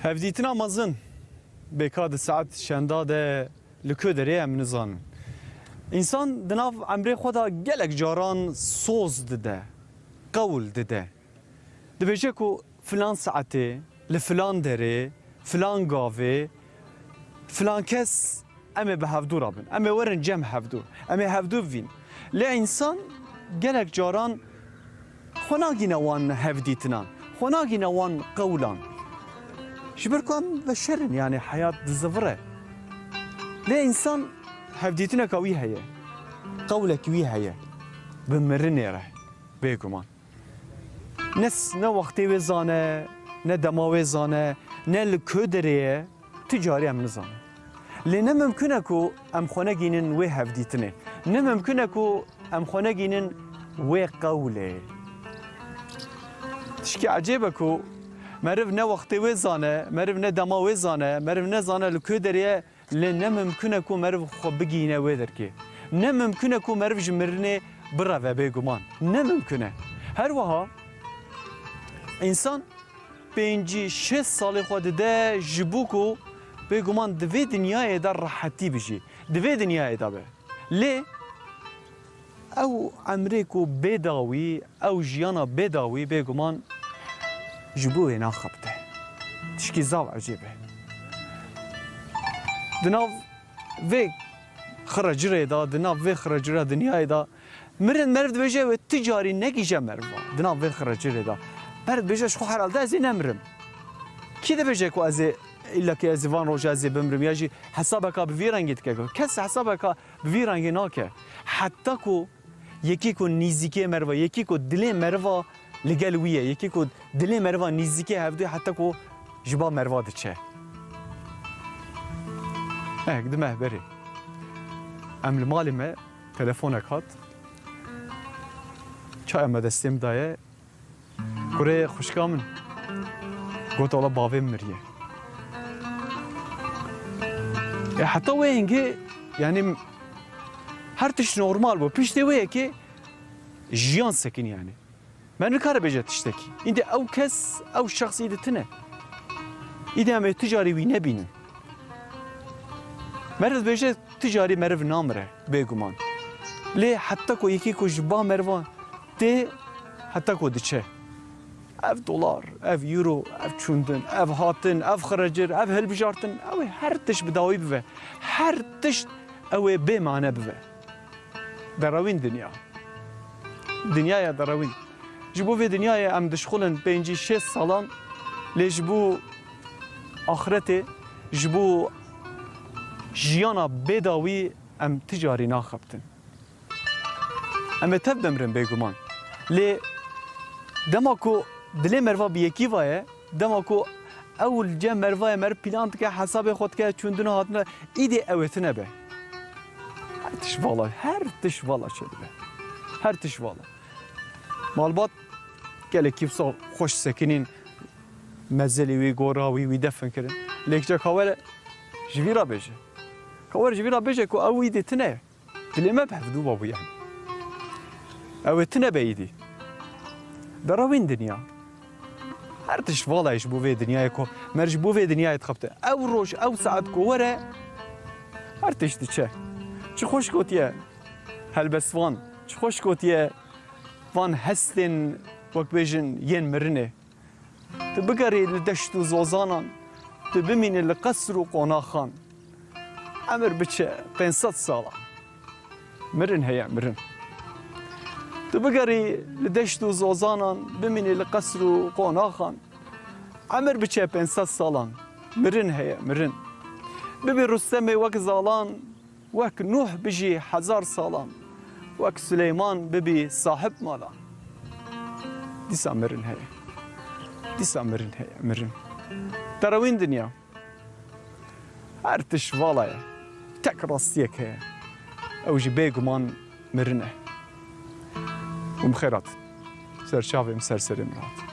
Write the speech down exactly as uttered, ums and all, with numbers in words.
Hevdîtina mezin bê ka di saet şenda de li ku derê em nizanin. Însan di nav emrê xwe de gelek caran soz dide, qewl dide. Dibêje ku filan saetê, li filan derê, filan gavê, filan kes em ê bi hevdû re bin. Em ê werin cem hevdû. Em ê hevdû bivîn. Lê însan gelek caran xwe nagîne wan hevdîtinan. Xwe nagîne wan qewlan. Ji ber ku em beşer in, yanî heyat dizivire. Lê însan hevdîtineka wî heye. Qewlek wî heye. Bi mirinê re, bêguman. Ne s-, ne wextê wê zane, ne dema wê zane, ne li ku derê ye, tu carî em nizanin. Lê ne mimkun e ku em xwe negînin wê hevdîtinê. Ne mimkun e ku em xwe negînin wê qewlê. Tişkî ecêb e ku meriv ne wextê wê zane, meriv ne dema wê zane, meriv nezane li ku derê ye, lê ne mimkun e ku meriv xwe bigihîne wê derkê. Ne mimkun e ku meriv ji mirinê bireve bêguman. Ne mimkun e. Her wiha însan pêncî şêst salê xwe dide ji bo ku bêguman di vê dinyayê de rehetî bijî. Di vê dinyayê de be. Lê ew emrê ku bê dawî, ew jiyana bê dawî bêguman ji bo wê naxebite. Tişkî zav ecêb e. Di nav vê xirecirê de, di nav vê xirecira dinyayê de mirin meriv dibêje wê tu carî negihîje meriva. Di nav vê xirecirê de meriv dibêje ji xwe herhalde ez ê nemirim. Kî dibêje ku ez ê îlla ke ez ê van roja ez ê bimirim ya jî hesabeka bi vî rengî dike ku kes hesabeka bi vî rengî nake. Heta ku yekî ku nîzîkê meriva, yekî ku dilê meriva li gel wî ye, yekî ku dilê meriva nîzîkê hevdû ye, heta ku ji ba meriva diçe. Eh, dime berê. Em li malê me telefonek hat. Çaya me destê min daye. Kurê xwişka min. Got, "Wala bavê min miriye." E, heta wê hingê, yanî her tişt normal bû. Piştê wê yekê jiyan sekin yanî. Me nikare bêje tiştekî. Îdî ew kes, ew şexs îdî tune. Îdî em ê tu carî wî nebînin. Meriv dibêje tu carî meriv namire, bêguman. Lê heta ku yekî ku ji ba meriva tê, heta ku diçe. Ev dolar, ev euro, ev çûndin, ev hatin, ev xirecir, ev hilbijartin, ew ê her tişt bi dawî bibe. Her tişt ew ê bê mane bibe. Derewîn dinya. Dinyaya derewîn. Ji bo vê dinyayê em dişxulin pêncî şêst salan, lê ji bo axretê, ji bo jiyana bêdawî em ti carî naxebtin. Em ê tev bimrin bêguman. Lê dema ku dilê meriva bi yekî va ye, dema ku ew li cem meriva ye, meriv plan dike, hesabê xwe dike, çûndina hatina, îdî ew ê tune be. Her tişt vala, her tişt vala çêdibe. Her tişt vala. Malbat gelekî wisa xweş sekinîn, mezelî wî, gora wî, wî defin kirin. Lê kî ka were ji vî re bêje. Ka were ji vî re bêje ku ew îdî tune ye. Dilê me bi hevdû ve bû yani. Ew ê tune be îdî. Derewîn dinya. Her tişt vala ye ji bo vê dinyayê ku mer ji bo vê dinyayê dixebite. Ew roj, ew saet ku were, her tişt diçe. Çi xweş gotiye helbestvan, çi xweş gotiye van hestên, wek bêjin, yên mirinê. Tu bigerî li deşt û zozanan, tu bimînî li qesr û qonaxan. Emir biçe pênc sed salan. Mirin heye, mirin. Tu bigerî li deşt û zozanan, bimînî li qesr û qonaxan. Emir biçe pênc sed salan. Mirin heye, mirin. Bibî Rustemê wek zalan, wek Nuh bijî hezar salan, wek Sileyman bibî sahib malan. Dîsa mirin heye. Dîsa mirin heye, mirin. Derewîn dinya. Her tişt vala ye. Tek rastiyek heye. Ew jî bêguman mirin e. Û min xêr hat. Ser çavê min, ser serê min hat.